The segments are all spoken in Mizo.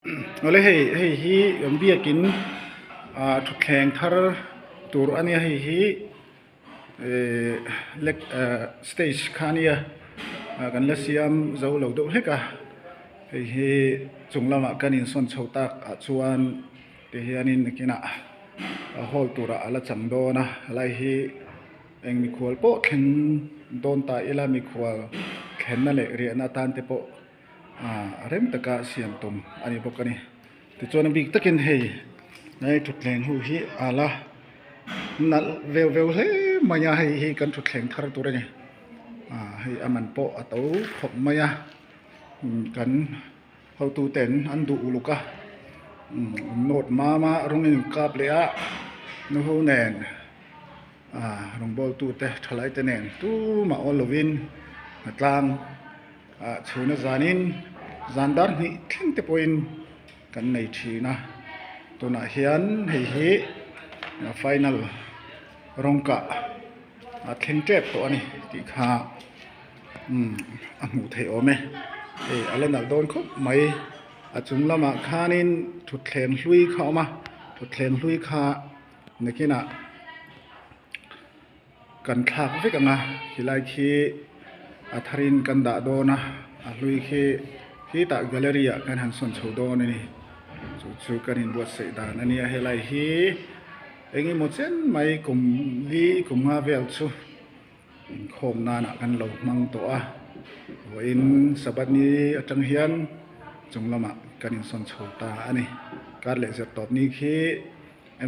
Awle hei hei hi kan biakin ah thutthleng thar tur a nia hei hi ehh lek ah stage kha a nia ah kan la siam zo lo deuh hlek a hei hi chung lamah kan insawn chho tak ah chuan tihianin nakinah a hall turah a la chang dawn a helai hi. Eng mikhual pawh thleng dawn ta ila mikhual thlenna leh riahna atan te pawh ah rem taka siam tum a ni bawk a ni. Tichuan a bik takin hei he thutthleng ho hi a la nalh veu veu hle mai a hei hi kan thutthleng thar tur a ni. Ah hei a man pawh a to khawp mai a kan hotu ten an duh uluk a note mama rawng in kap leh a nu ho nen. Ah rawngbawltu te thalai te nen tumah awl lovin a tlang ah chhuna zanin zan dar hnih thleng te pawhin kan nei thin a tunah hian hei hi final rawng kah a thleng tep tawh a ni tih kha umm a hmuh theih awm e hei a la nalh dawn khawp mai a chung lamah khanin thutthleng hlui kha a awm a thutthleng hlui kha. Nakinah kan thlak vek ang a khilai khi a tharin kan dah dawn a a hlui khi khitah gallery ah kan han sawn chho dawn a ni chu chu kan inbuatsaih dan a nia helai hi eng emaw chen mai kum li kum nga vel chu inkhawm nanah kan lo hmang tawh a vawiin sabbath ni atang hian chung lamah kan insawn chho ta a ni kar leh zir tawp ni khi.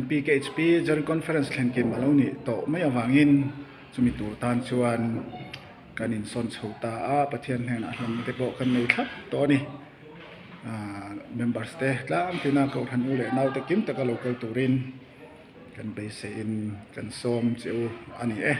MPKHP General Conference thlenkim a lo nih tawh mai avangin chumi tur tan chuan kan insawn chho ta a, Pathian hnenah hlawmna te pawh kan nei thlap tawh a ni. Aaa members te tlang tina Kohhran u leh naute kim taka lo kal turin kan beiseiin kan sawm che u a ni e.